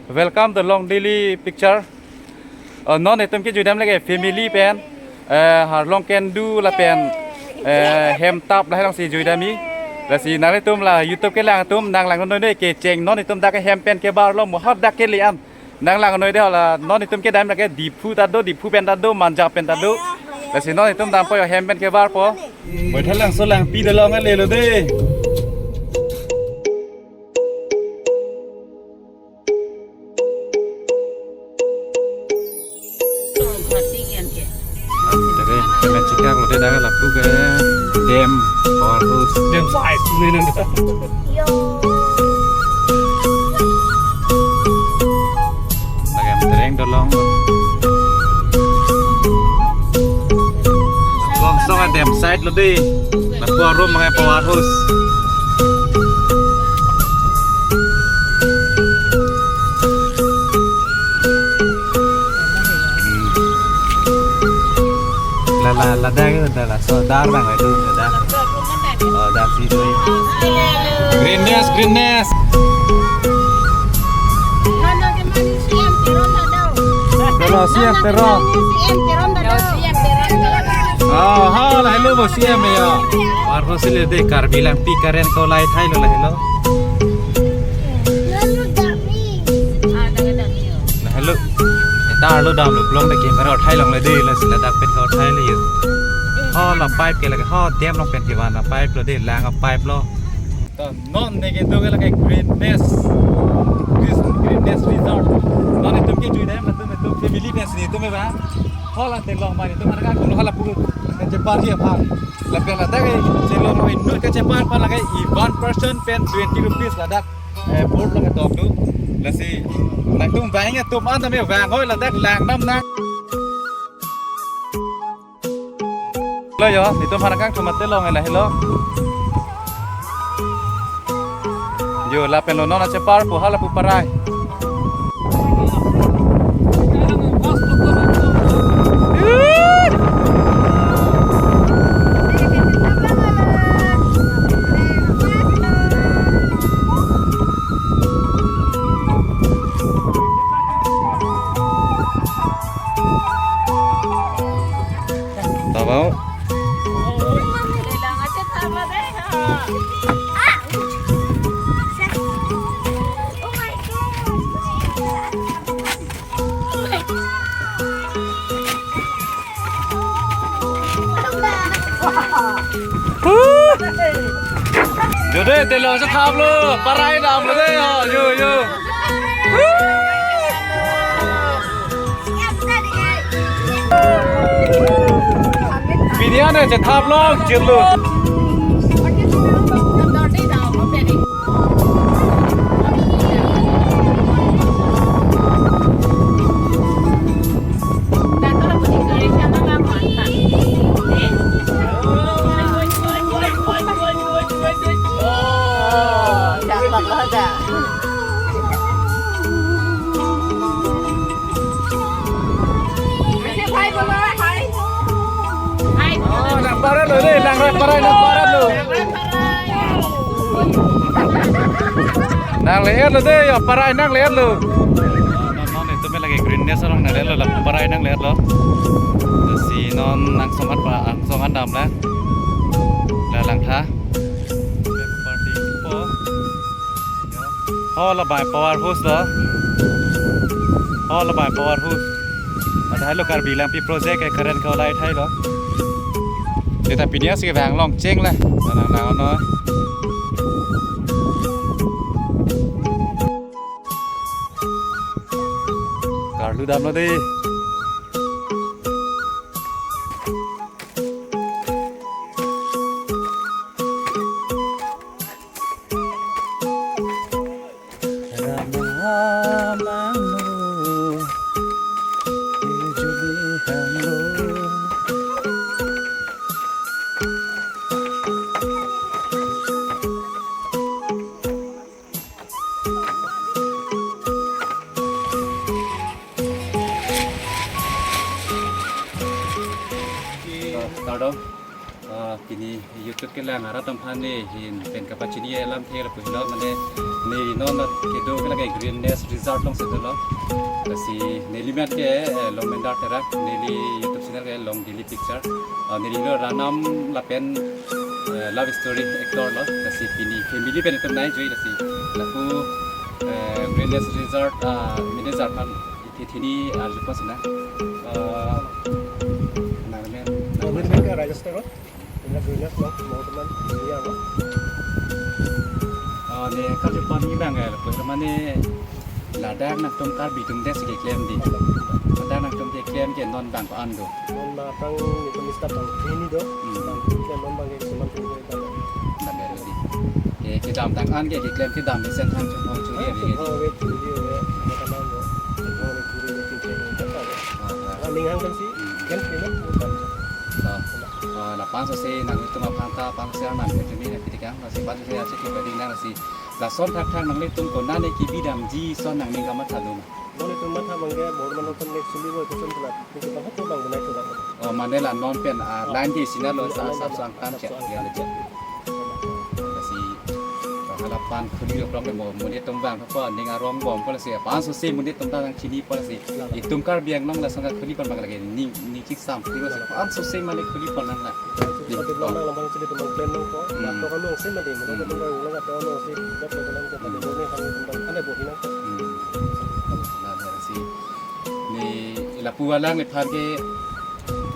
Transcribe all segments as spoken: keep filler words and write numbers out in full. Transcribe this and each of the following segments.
Welcome to Long Daily Picture. Uh, non itum ke juidam lake family pen, uh, Harlong Kendu lapen, uh, Hemtap lahai alongsi juidam-i. Lasi nanglitum la YouTube kelang atum nanglang noi noi kecheng, non itum dak hem pen kebar lo, mo hadak kele an nanglang noi de. Hala non itum kedam lake Diphu ta do, Diphu pen ta do, Manja pen ta do. Lasi non itum dampo, hem pen kebarpo. Baithalangso Langpi dolong lelo de. Tadi kami cekak lo, dia dah lapu ke dam, power house. Dam side ini nanti. Lake tereng dolong. Kong song a dam side lo de. Lapu arum mangai power house. La, la, ladak, ladak, laso dar bang itu, ladak. Oh, dar situ. Greenness, greenness. Dolo, C M Teron. Oh, ha, lahelo bo C M ya. Power house le de, Karbi Langpi current ko light hai lo lahelo. Lahelo. Eta arlo damlo, plong de camera uthai longle de, lasi ladak pen ka uthai le yo. Ho la pipe ke lake, ho dam along pen kevan a pipe lo de, lang a pipe lo. To non ne kedo ke lake Greenness. Green, Greenness Resort. Non itum ke juidam, itum, itum family pen si itum ba. Ho la telong ba itum, anak aku hala pukul kachepar hi aphan. Lapen ladak ke chelong lo inut kachepar aphan lake one person pen twenty rupees ladak, eh, board lo ketok do. Lasi nangtum bang atum an tame bang hoi ladak lang nam nang. Lo yo, itum aphan kangthum ate long lahelo. Yo, lapen lo non acheparpo, hala pu parai. Tabau. Jode telo se thaplo, parai damlo de, yo, yo, yo. Pini an ne chethap long chirlo. Oh, nang parat lo de, nang rat parai, nang parat lo. Nang le-et lo de, yo parai nang le-et lo. Non, non, itum lake Greenness along nang le-et lo, la parai nang le-et lo. Lasi non nang songat pa, ang songat dam la. La langtha. Party po. Ho la bai power house lo. Ho la bai power house. Ada halo Karbi Langpi project ke current ko light hai lo. Deta pini an si vang long cheng la. Nang nang no. Karlu damlo de. Start off. Uh, Pini YouTube kelang arat atum aphan ne hin pen kapachini alam thek lapu helo, mane neli non kedo ke lake Green Nest Resort alongsi dolo. Lasi neli amen ke, eh, Longmendar Terak, neli YouTube channel ke Long Daily Picture. Ah, neli lo Ranam lapen, eh, love story actor lo. Lasi pini family pen itum nai jui lasi lapu, eh, Green Nest Resort, ah, manager aphan iti thini arju pon sina. Ah, nangmen, Nangmen ke Rajesh Teron. Ini Green Nest lo, mau teman, ini apa? Oh, ne karju pon ni bang ya, lapu mane ladak nangtum Karbi atum desi keklem di. Ladak nangtum keklem ke non bang ko-an do? Non matang itu mista bang ini do. Hmm. Bang ini ke non bang ke seman tu ke bang. Bang ya di. Ke kedam tang an ke keklem kedam mesen thang chungchung churi ya. Oh, wait, churi ya. Mata nang do. Oh, wait, churi ya, churi ya. Ah, ah. Ning hang kan si, Hmm. Kan ini bukan. Oh. Ah, la pansose nanglitum aphan ta pansose nang kejumi na pitikang, lasi pansose achi kebading nang lasi. Lason thakthak nanglitum konane kebi damji ason nangning kamatha dun. Nanglitum matha mangge, bor mano kan nek suli boy koson telat. Ini kita hok bang bunai telat. Oh, mane la non pen, ah, Oh. nine days ina lo Iya, sa nine sa days. sang tan Sa cek sang ya tan leje. cek. Lasi, ah, halapan khuli lo krong mo, monit atum bang ko ning arong bom ko lasi, pansose monit atum ta nangchini ko lasi. Iya. Itum Karbi Anglong lason ka khuli pon bang lake ning, ning chik sam, piro se, pansose mane khuli pon nang la. Di, Satu bulan oh. Nang lamang sini teman plan nang ko. Hmm. Atau kamu sih mati, mana Hmm. teman kamu ulang atau kamu sih buat macam macam Hmm. Boleh kami tentang ada buat ini. Hmm. Nah, ya, si. Ne lapu alangliphan ke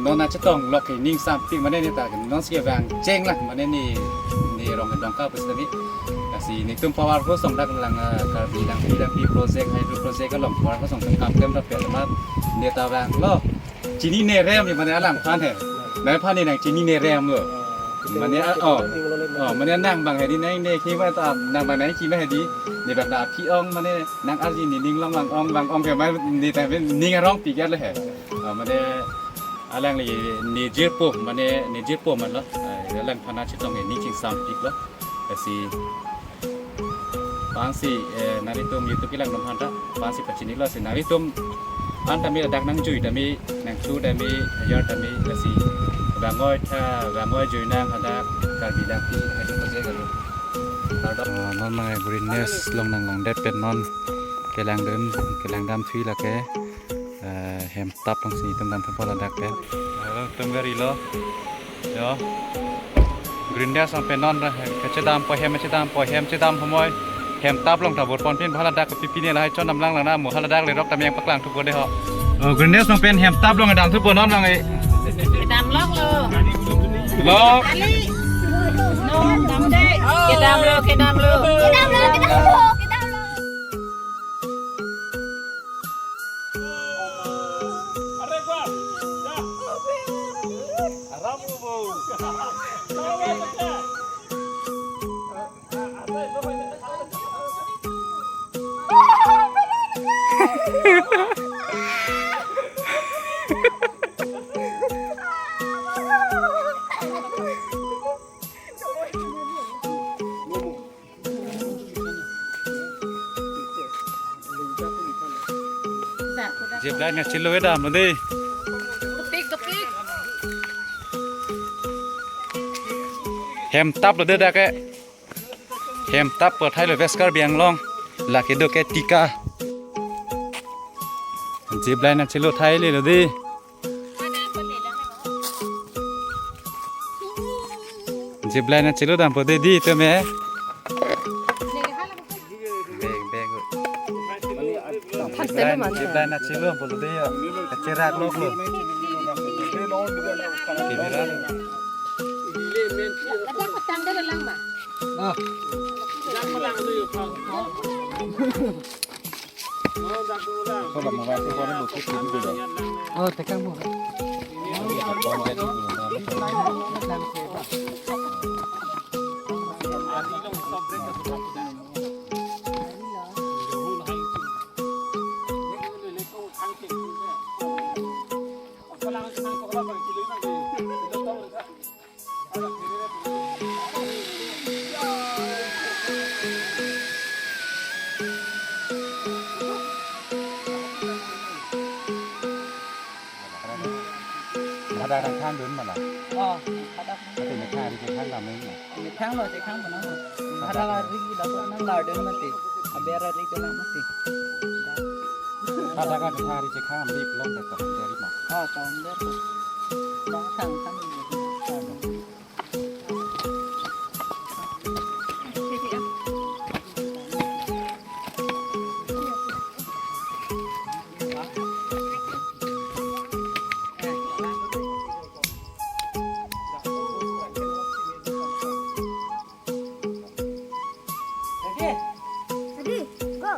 non achetong lok ke ning sampik mane ne ta non si vang cheng la mane ne, ne rong dong ka pus tadi. Lasi netum power house song dak lang, ah, Karbi Langpi Langpi project, hydro project along power house song kam tem ta pet mat ne ta vanglo. Chini ne rem ni mane alangphan he. Nangphan ne nangchini ne rem lo. Mane, ah, oh. Oh, mane nang bang hedi nang ne khi ba ta nang bang nangchini hedi. Ne bang ta aphi ong mane nang arji ne ning long bang ong bang ong ke ma ne ta ning arong pi ga le he. Ah, mane alangli ne jirpo mane ne jirpo man lo. Ah, alangphan achetong ne ning ching sampik lo. Lasi Pansi, eh, nanglitum YouTube kelang atum aphan ta, pansi pachini lo si nanglitum an tame ladak nangjui tame, nangchu tame, hajar tame, lasi vangoi tha, vangoi jui nang hadak, Karbi Langpi, hydro project alo. Kardom. Oh, non mang Green Nest along nanglang det pen non kelang dam, kelang dam thui lake. Eh, hem tap alongsi itum dam thupo ladak pen. Halo, itum gari lo. Yo. Green Nest along pen non ra hem kechedam po hem chedam po hem chedam homoi. Hem tap along ta bor pon pin ba haladak ke pipi ne lahai chon dam lang lang na mo haladak le rok ta meng paklang thupo de ho. Oh, Green Nest along pen hem tap along dam thupo non lang e. Kedam lok lo. Lok. Kali. No, dam de. Kedam lo, kedam lo. Kedam lo, kedam lo, kedam lo. Zip line nangchelo dam lo de. Dopik, dopik. Hem tap lo de dak ke. Hem tap pathai lo West Karbi Anglong. Lake do ke Tika. Zip line nangchelo thai le lo de. Zip line nangchelo dampo de di tame. Beng, beng. Zip line, zip line nangchelo dampo de ya. Kacherak lok lo. Kibira lo. Kalau mobile itu boleh butuh T V dulu. Oh, tekan mo. Ada orang kandun mana? Oh, hadak. Ate methang ari chekhang dam nang. Methang lo chekhang mana? Hadak ari laso nang garden mati. Aber ari dona mati. Hadak methang ari chekhang dip long ke tom deri ma. Oh, tom deri. Dak thang thang. Ready, go.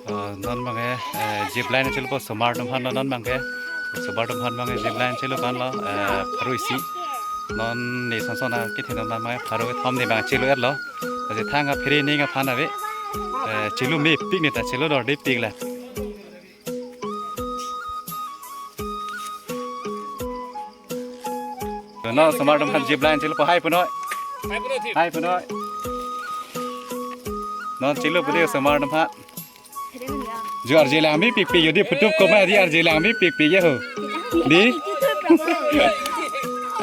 Ah, non bang ke, eh, zip line chelo po osomar atum aphan lo non bang ke. Osomar atum aphan bang ke zip line chelo aphan lo, eh, pharo isi. Non ne son son akethe non bang ke pharo kethom ne bang chelo-et lo. Aje thang aphere ning aphan ave. Eh, chelo mepik ne ta chelo dordepik la. Non osomar atum aphan zip line chelo po, hai punoi. Hai punoi. Non chelo po dei osomar atum aphan. Jo arje lang mepikpik, jodi phutup koma di arje lang mepikpik ya ho. Di?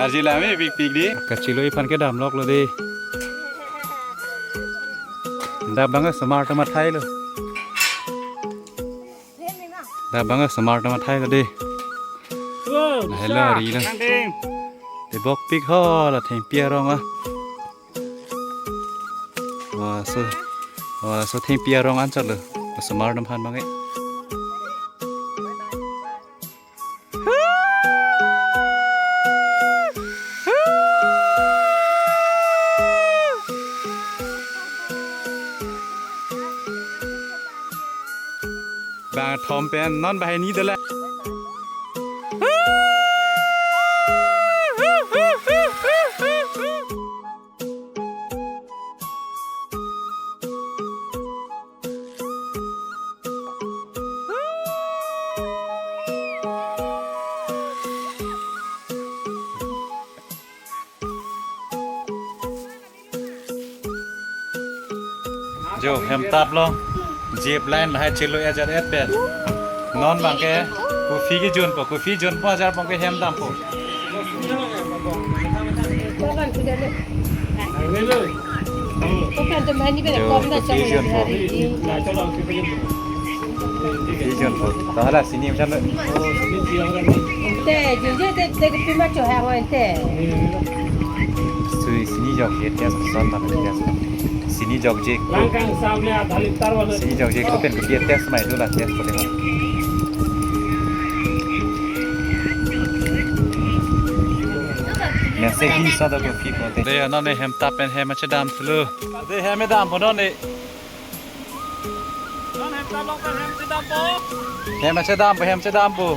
Arje lang mepikpik di. Kachelo aphan kedam lok lo dei. Dak bang osomar atum athai lo. Dak bang osomar atum athai lo dei. Wow, lahelo sa, ari lo. Nang ding. Tebokpik ho la thengpi arong a. Wah, so, wah, so thengpi arong anchot lo. Osomar atum aphan bang ke. Bang thom pen non banghini dolang. Jo, hem tap lo. Zip line lahai chelo ajat et pen. Non bang ke, kopi kejun po, kopi junpo ajar bang ke hem dampo. Jo, kopi junpo. Kopi junpo. Tahala sini macam mana? Te, jujur te, te kopi ma chohang ante. Sui sini jokje test son ma test. Sini jokje. Langkang samle adha liter wala. Sini jokje ko pen kopi test ma itu la test ko dei. Mese hi sa da kopi ko te. Dei, non ne hem tap pen hem chedam thulo. Dei, hem dampo non ne. Non hem tap long pen hem chedampo. Hem chedampo, hem chedampo.